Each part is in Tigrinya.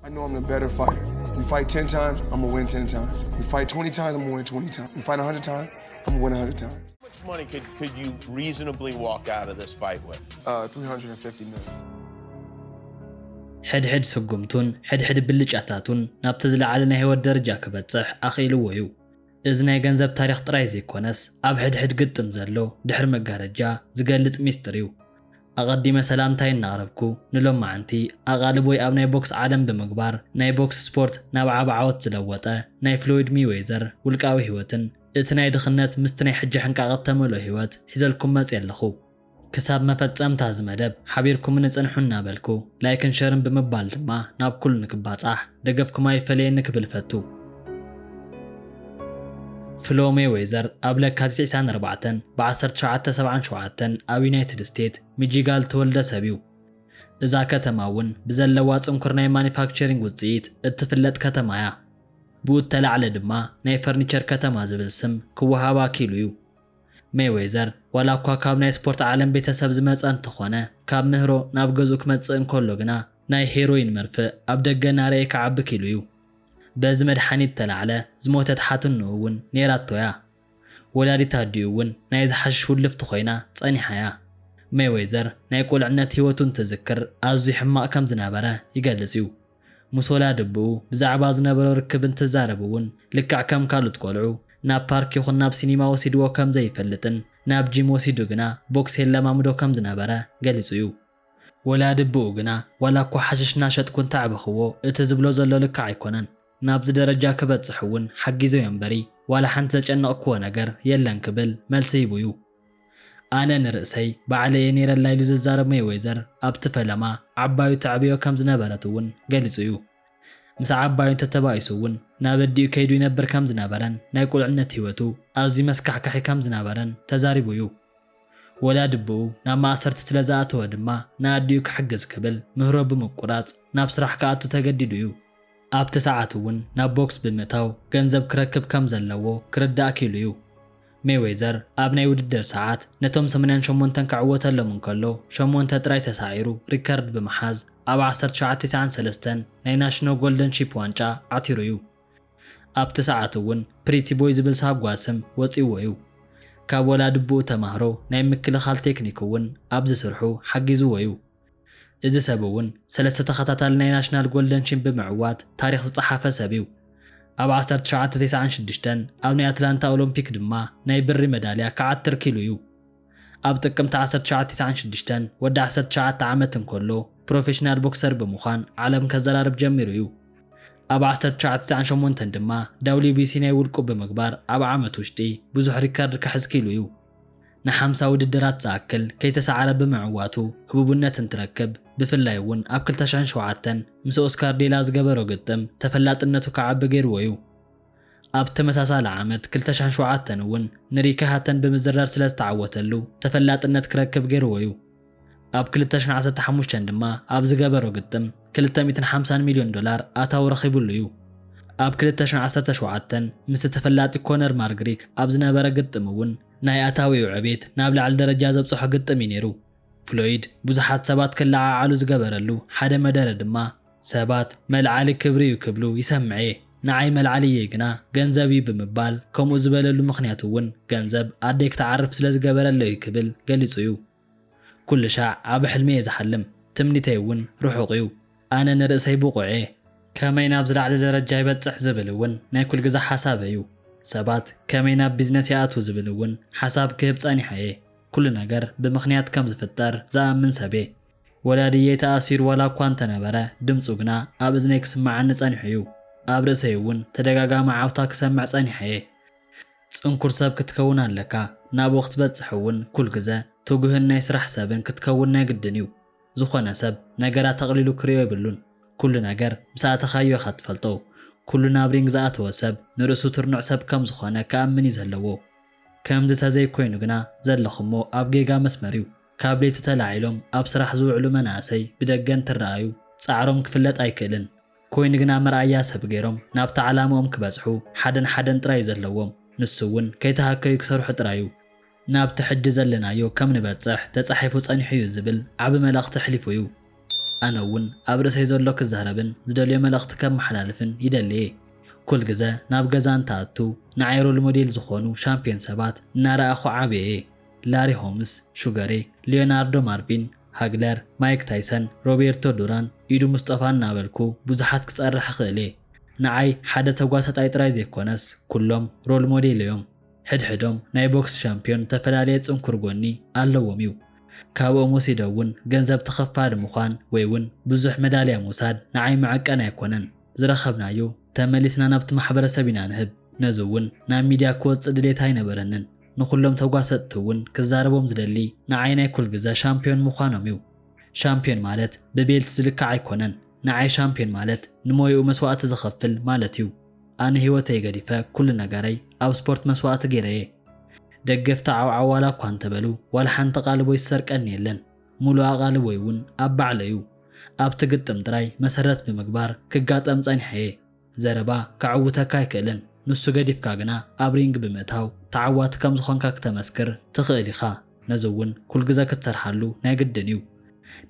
I know I'm the better fighter. You fight ten times, I'm gonna win ten times. You fight twenty times, I'm gonna win twenty times. You fight one hundred times, I'm gonna win one hundred times. How much money could, could you reasonably walk out of this fight with? Uh, three hundred fifty million. ሕድሕድ ስጉምቱን ሕድሕድ ብልጫታቱን ናብቲ ዝለዓለ ናይ ህይወት ደረጃ ክበጽሕ ኣኽኢልዎ እዩ። እዚ ናይ ገንዘብ ታሪኽ ጥራይ ዘይኮነስ ኣብ ሕድሕድ ግጥም ዘሎ ድሕሪ መጋረጃ ዝገልጽ ሚስጥር እዩ። ኣቐዲመ ሰላምታይ እናቕረብኩ ንሎማዓንቲ ኣቓልቦይ ኣብ ናይ ቦክስ ዓለም ብምግባር ናይ ቦክስ ስፖርት ናብ ዓቢ ዓወት ዝለወጠ ናይ ፍሎይድ ሚወይዘር ውልቃዊ ህይወትን እቲ ናይ ድኽነት ምስቲ ናይ ሕጂ ሕንቃቐት ተመልኦ ህይወት ሒዘልኩም መጽየ ኣለኹ። ክሳብ መፈጸምታ እዚ መደብ ሓቢርኩምኒ ጽንሑ እናበልኩ ላይክን ሸርን ብምባል ድማ ናብ ኩሉ ንክባጻሕ ደገፍኩም ኣይፈለየኒ ክብል እፈቱ። ፍሎ ሜይወዘር ኣብ ለካቲት ዕስራን ኣርባዕተን ብ1977 ኣብ ዩናይትድ ስቴትስ ሚጂጋል ተወልደ ሰብ እዩ። እዛ ከተማ እውን ብዘለዋ ጽንኩር ናይ ማኒፋክቸሪንግ ውጽኢት እትፍለጥ ከተማ እያ። ብኡ እተላዕለ ድማ ናይ ፈርኒቸር ከተማ ዝብል ስም ክወሃባ ኣኪሉ እዩ። ሜይወዘር ዋላ እኳ ካብ ናይ ስፖርት ዓለም ቤተሰብ ዝመጸ እንተኾነ ካብ ምህሮ ናብ ገዝኡ ክመጽእ እንከሎ ግና ናይ ሄሮይን መርፍእ ኣብ ደገ እናረእየ ክዓቢ ኪሉ እዩ። በዚ መድሓኒት ተላዕለ ዝሞተት ሓትንኡ እውን ነይራቶ እያ። ወላዲት ኣዲኡ እውን ናይ ዝሓሽሽ ውልፍቲ ኮይና ጸኒሓ እያ። ሜይወዘር ናይ ቁልዕነት ህይወቱ እንትዝክር ኣዝዩ ሕማቕ ከም ዝነበረ ይገልጽ እዩ። ምስ ወላዲ ኣቦኡ ብዛዕባ ዝነበሮ ርክብ እንትዛረብ እውን ልክዕ ከም ካልኦት ቆልዑ ናብ ፓርክ ይኹን ናብ ሲኒማ ወሲድዎ ከም ዘይፈልጥን ናብ ጂም ወሲዱ ግና ቦክስ የለማምዶ ከም ዝነበረ ገሊጹ እዩ። ወላዲ ኣቦኡ ግና ዋላ እኳ ሓሽሽ እናሸጥኩ እንተዕበኽዎ እቲ ዝብሎ ዘሎ ልክዕ ኣይኮነን፣ ናብዚ ደረጃ ክበጽሕ እውን ሓጊዘዮ እምበሪ ዋላ ሓንቲ ዘጨነቕክዎ ነገር የለን ክብል መልሲ ሂቡ እዩ። ኣነ ንርእሰይ ባዕለይ እየ ነይረ ኣላ ኢሉ ዝዛረብ ሜይወዘር ኣብቲ ፈለማ ዓባዩ ተዕብዮ ከም ዝነበረት እውን ገሊጹ እዩ። ምስ ዓባዩ እንተተባኢሱ እውን ናብ ኣዲኡ ከይዱ ይነብር ከም ዝነበረን ናይ ቁልዕነት ህይወቱ ኣዝዩ መስካሕካሒ ከም ዝነበረን ተዛሪቡ እዩ። ወላዲ ኣቦኡ ናብ ማእሰርቲ ስለ ዝኣተወ ድማ ንኣዲኡ ክሕግዝ ክብል ምህሮ ብምቁራጽ ናብ ስራሕ ክኣቱ ተገዲዱ እዩ። ኣብቲ ሰዓት እውን ናብ ቦክስ ብምእታው ገንዘብ ክረክብ ከም ዘለዎ ክርዳእ ኪሉ እዩ። ሜይወዘር ኣብ ናይ ውድድር ሰዓት ነቶም ሰማንያን ሸሞንተን ክዕወተሎም እንከሎ ሸሞንተ ጥራይ ተሳዒሩ ሪከርድ ብምሓዝ ኣብ 1993 ናይ ናሽኖ ጎልደን ሺፕ ዋንጫ ዓቲሩ እዩ። ኣብቲ ሰዓት እውን ፕሪቲ ቦይ ዝብል ሳጓ ስም ወጺዎ እዩ። ካብ ወላዲ ኣቦኡ ተማህሮ ናይ ምክልኻል ቴክኒክ እውን ኣብዚ ስርሑ ሓጊዝዎ እዩ። እዚ ሰብ እውን ሰለስተ ተኸታታሊ ናይ ናሽናል ጎልደን ሺፕ ብምዕዋት ታሪኽ ዝጸሓፈ ሰብ እዩ። ኣብ 1996 ኣብ ናይ ኣትላንታ ኦሎምፒክ ድማ ናይ ብሪ መዳልያ ክዓትር ኪሉ እዩ። ኣብ ጥቅምቲ 1996 ወዲ 19 ዓመት እንከሎ ፕሮፌሽናል ቦክሰር ብምዃን ዓለም ከዘራርብ ጀሚሩ እዩ። ኣብ 1998 ድማ ደብሊው ቢ ሲ ናይ ውልቁ ብምግባር ኣብ ዓመት ውሽጢ ብዙሕ ሪከርድ ክሕዝ ኪሉ እዩ። ንሓምሳ ውድድራት ዝኣክል ከይተሳዕረ ብምዕዋቱ ህቡብነት እንትረክብ ብፍላይ እውን ኣብ 2007 ምስ ኦስካር ዴላ ዝገበሮ ግጥም ተፈላጥነቱ ክዓቢ ገይርዎ እዩ። ኣብ ተመሳሳሊ ዓመት 2007 እውን ንሪኪ ሃተን ብምዝራር ስለ ዝተዓወተሉ ተፈላጥነት ክረክብ ገይርዎ እዩ። ኣብ 2015 ድማ ኣብ ዝገበሮ ግጥም 250 ሚልዮን ዶላር ኣታዊ ረኺቡሉ እዩ። ኣብ 2017 ምስ ተፈላጢ ኮነር ማርግሪክ ኣብ ዝነበረ ግጥም እውን ናይ ኣታዊኡ ዕቤት ናብ ላዕሊ ደረጃ ዘብጽሖ ግጥም እዩ ነይሩ። ፍሎይድ ብዙሓት ሰባት ክለዓዓሉ ዝገበረሉ ሓደ መደረ ድማ ሰባት መልዓሊ ክብሪ እዩ ክብሉ ይሰምዐ፣ ንዓይ መልዓሊ እየ ግና ገንዘብ እዩ ብምባል ከምኡ ዝበለሉ ምኽንያት እውን ገንዘብ ኣደይ ክትዓርፍ ስለ ዝገበረለይ እዩ ክብል ገሊጹ እዩ። ኩሉ ሻዕ ዓቢ ሕልሚ እየ ዝሓልም፣ ትምኒተይ እውን ርሑቕ እዩ። ኣነ ንርእሰይ ብቑዕ እየ። ከመይ ናብ ዝለዓለ ደረጃ ይበጽሕ ዝብል እውን ናይ ኩል ግዜ ሓሳብ እዩ። ሰባት ከመይ ናብ ቢዝነስ ይኣትዉ ዝብል እውን ሓሳብ ክህብ ጸኒሐ እየ። ኩሉ ነገር ብምኽንያት ከም ዝፍጠር ዝኣምን ሰብ እየ። ወላድየይ ተኣሲሩ ዋላ እኳ እንተነበረ ድምፁ ግና ኣብ እዝነይ ክስምዓኒ ጸኒሑ እዩ። ኣብ ርእሰይ እውን ተደጋጋሚ ዓውታ ክሰምዕ ጸኒሐ እየ። ጽንኩር ሰብ ክትከውን ኣለካ። ናብኡ ክትበጽሕ እውን ኩል ግዘ ትጉህን ናይ ስራሕ ሰብን ክትከውን ናይ ግድን እዩ። ዝኾነ ሰብ ነገራት ኣቕሊሉ ክርእዮ የብሉን። ኩሉ ነገር ምስ ኣተኻዮ ኢኻ ትፈልጦ። ኩሉ ናብ ሪንግ ዝኣተወ ሰብ ንርእሱ ትርኑዕ ሰብ ከም ዝኾነ ክኣምን እዩ ዘለዎ። ከምዚ ተዘይኮይኑ ግና ዘለኹሞ ኣብ ጌጋ መስመር እዩ። ካብ ለይቲ ተላዒሎም ኣብ ስራሕ ዝውዕሉ መናእሰይ ብደገ እንትረኣዩ ጻዕሮም ክፍለጥ ኣይክእልን። ኮይኑ ግና መርኣያ ሰብ ገይሮም ናብቲ ዓላምኦም ክበጽሑ ሓደን ሓደን ጥራይ እዩ ዘለዎም። ንሱ እውን ከይተሃከዩ ክሰርሑ ጥራይ እዩ። ናብቲ ሕጂ ዘለናዮ ከም ንበጽሕ ተጻሒፉ ጸኒሑ እዩ ዝብል ዓቢ መልእኽቲ ኣሕሊፉ እዩ። ኣነ እውን ኣብ ርእሰይ ዘሎ ክዛረብን ዝደልዮ መልእኽቲ ከመሓላልፍን ይደሊ እየ። ኩል ግዘ ናብ ገዛ እንተኣቱ ንዓይ ሮል ሞዴል ዝኾኑ ሻምፒዮን ሰባት እናረኣኹ ዓብየ እየ። ላሪ ሆምስ፣ ሹገሬ፣ ሊዮናርዶ ማርቪን ሃግለር፣ ማይክ ታይሰን፣ ሮቤርቶ ዱራን፣ ኢዱ ሙስጠፋ እናበልኩ ብዙሓት ክፀርሕ እኽእል እየ። ንዓይ ሓደ ተጓሳጣይ ጥራይ ዘይኮነስ ኩሎም ሮል ሞዴል እዮም። ሕድሕዶም ናይ ቦክስ ሻምፒዮን ዝተፈላለየ ጽንኩር ጎኒ ኣለዎም እዩ። ካብኦም ወሲደ እውን ገንዘብ ተኸፋሊ ምዃን ወይ እውን ብዙሕ መዳልያ ምውሳድ ንዓይ መዐቀኒ ኣይኮነን። ዝረኸብናዮ ተመሊስና ናብቲ ማሕበረሰብ ኢና ንህብ። ነዚ እውን ናብ ሚድያ ክወፅእ ድሌት ኣይነበረንን። ንኹሎም ተጓሰጥቲ እውን ክዛረቦም ዝደሊ ንዓይ ናይ ኩል ግዘ ሻምፒዮን ምዃኖም እዩ። ሻምፒዮን ማለት ብቤልት ዝልካዕ ኣይኮነን። ንዓይ ሻምፒዮን ማለት ንሞይኡ መስዋእቲ ዝኸፍል ማለት እዩ። ኣነ ህይወተይ ገዲፈ ኩሉ ነገረይ ኣብ ስፖርት መስዋእቲ ገይረ እየ። ደገፍቲ ዓውዓው ዋላ እኳ እንተበሉ ዋላ ሓንቲ ቃልቦይ ዝሰርቀኒ የለን። ሙሉእ ኣቓልቦይ እውን ኣብ ባዕለይ እዩ። ኣብቲ ግጥም ጥራይ መሰረት ብምግባር ክጋጠም ጸኒሐ እየ። ዘረባ ከዕውተካ ኣይክእልን። ንሱ ገዲፍካ ግና ኣብ ሪንግ ብምእታው ተዓዋቲ ከም ዝኾንካ ክተመስክር ትኽእል ኢኻ። ነዚ እውን ኩልግዘ ክትሰርሓሉ ናይ ግድን እዩ።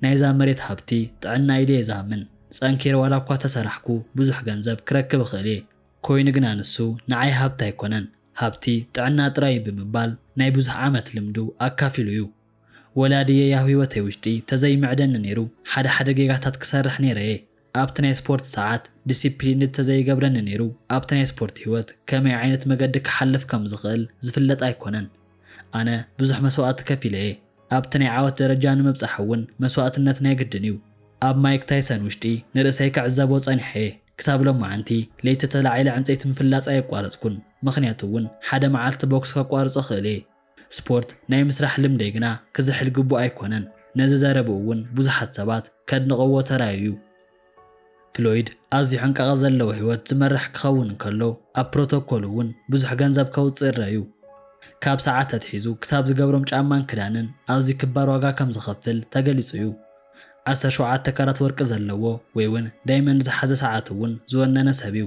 ናይዛ መሬት ሃብቲ ጥዕና ኢለ እየ ዝኣምን። ጸንኪረ ዋላ እኳ ተሰራሕኩ ብዙሕ ገንዘብ ክረክብ እኽእል እየ። ኮይኑ ግና ንሱ ንዓይ ሃብቲ ኣይኮነን፣ ሃብቲ ጥዕና ጥራይ እዩ ብምባል ናይ ብዙሕ ዓመት ልምዱ ኣካፊሉ እዩ። ወላድየይ ኣብ ህይወተይ ውሽጢ ተዘይምዕደኒ ነይሩ፣ ሓደ ሓደ ጌጋታት ክሰርሕ ነይረ እየ። ኣብቲ ናይ ስፖርት ሰዓት ዲሲፕሊን ተዘይገብረኒ ነይሩ፣ ኣብቲ ናይ ስፖርት ህይወት ከመይ ዓይነት መገዲ ክሓልፍ ከም ዝኽእል ዝፍለጥ ኣይኮነን። ኣነ ብዙሕ መስዋእቲ ከፊለ እየ። ኣብቲ ናይ ዓወት ደረጃ ንምብጻሕ እውን መስዋእትነት ናይ ግድን እዩ። ኣብ ማይክ ታይሰን ውሽጢ ንርእሰይ ክዕዘቦ ጸኒሐ እየ። ክሳብ ሎማዓንቲ ለይቲ ተላዒለ ዕንጸይቲ ምፍላጽ ኣየቋረጽኩን። ምኽንያቱ እውን ሓደ መዓልቲ ቦክስ ከቋርጾ እኽእል እየ። ስፖርት ናይ ምስራሕ ልምደይ ግና ክዝሕል ግቡእ ኣይኮነን። ነዚ ዘረብኡ እውን ብዙሓት ሰባት ከድንቕዎ ተራእዩ እዩ። ፍሎይድ ኣዝዩ ሕንቃቐ ዘለዎ ህይወት ዝመርሕ ክኸውን እንከሎ፣ ኣብ ፕሮቶኮል እውን ብዙሕ ገንዘብ ከውጽእ ይረኣዩ። ካብ ሰዓት ኣትሒዙ ክሳብ ዝገብሮም ጫማን ክዳንን ኣዝዩ ክባር ዋጋ ከም ዝኸፍል ተገሊጹ እዩ። ዓሰርተ ሸውዓተ ካራት ወርቂ ዘለዎ ወይ እውን ዳይመንድ ዝሓዘ ሰዓት እውን ዝወነነ ሰብ እዩ።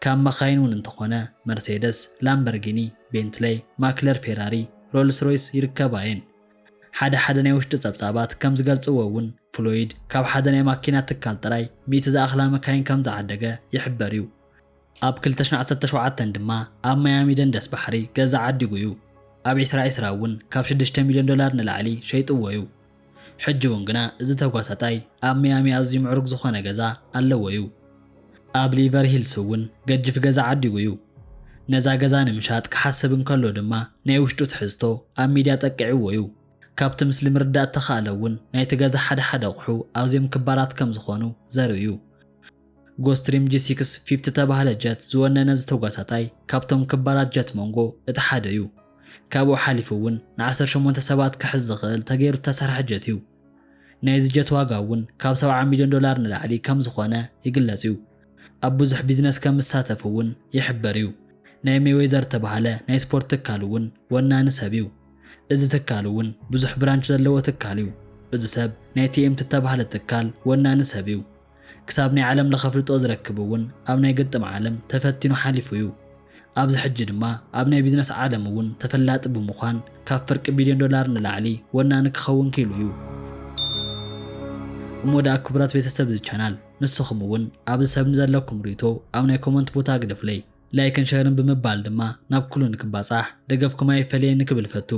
ካብ መኻይን እውን እንተኾነ መርሴደስ፣ ላምበርጊኒ፣ ቤንትለይ፣ ማክለር ፌራሪ፣ ሮልስ ሮይስ ይርከባ እየን። ሓደ ሓደ ናይ ውሽጢ ጸብጻባት ከም ዝገልጽዎ እውን ፍሎይድ ካብ ሓደ ናይ ማኪና ትካል ጥራይ ሚእቲ ዝኣኽላ መካይን ከም ዝዓደገ ይሕበር እዩ። ኣብ ክልተ ሽሕን ዓሰርተ ሸውዓተን ድማ ኣብ ማያሚ ደንደስ ባሕሪ ገዛ ዓዲጉ እዩ። ኣብ ዕስራ ዕስራ እውን ካብ ሽዱሽተ ሚልዮን ዶላር ንላዕሊ ሸይጥዎ እዩ። ሕጂ እውን ግና እዚ ተጓሳጣይ ኣብ ማያሚ ኣዝዩ ምዕሩግ ዝኾነ ገዛ ኣለዎ እዩ። ኣብ ሊቨር ሂልስ እውን ገጅፍ ገዛ ዓዲጉ እዩ። ነዛ ገዛ ንምሻጥ ክሓስብ እንከሎ ድማ ናይ ውሽጡ ትሕዝቶ ኣብ ሚድያ ጠቂዕዎ እዩ። ካብቲ ምስሊ ምርዳእ እተኻእለ እውን ናይቲ ገዛ ሓደ ሓደ ኣቑሑ ኣዝዮም ክባራት ከም ዝኾኑ ዘርኢ እዩ። ጎስትሪም ጂ ሲክስ ፊፍቲ ተባህለ ጀት ዝወነነ እዚ ተጓሳጣይ ካብቶም ክባራት ጀት መንጎ እቲ ሓደ እዩ። ካብኡ ሓሊፉ እውን ንዓሰርተ ሸሞንተ ሰባት ክሕዝ ዝኽእል ተገይሩ እተሰርሐ ጀት እዩ። ናይዚ ጀት ዋጋ እውን ካብ ሰብዓ ሚልዮን ዶላር ንላዕሊ ከም ዝኾነ ይግለጽ እዩ። ኣብ ብዙሕ ቢዝነስ ከም ዝሳተፍ እውን ይሕበር እዩ። ናይ ሜይዌዘር እተባህለ ናይ ስፖርት ትካል እውን ወናኒ ሰብ እዩ። እዚ ትካል እውን ብዙሕ ብራንች ዘለዎ ትካል እዩ። እዚ ሰብ ናይ ቲኤምቲ እተባህለ ትካል ወናኒ ሰብ እዩ። ክሳብ ናይ ዓለም ለኸ ፍልጦ ዝረክብ እውን ኣብ ናይ ግጥም ዓለም ተፈቲኑ ሓሊፉ እዩ። ኣብዚ ሕጂ ድማ ኣብ ናይ ቢዝነስ ዓለም እውን ተፈላጢ ብምዃን ካብ ፍርቂ ቢልዮን ዶላር ንላዕሊ ወናኒ ክኸውን ክኢሉ እዩ። እሞ ደኣ ክቡራት ቤተሰብ እዚ ቻናል ንስኹም እውን ኣብዚ ሰብ ንዘለኩም ርእይቶ ኣብ ናይ ኮመንት ቦታ ግደፉለይ። ላይክን ሸርን ብምባል ድማ ናብ ኩሉ ንክባጻሕ ደገፍኩም ኣይፈለየኒ ክብል ፈቱ።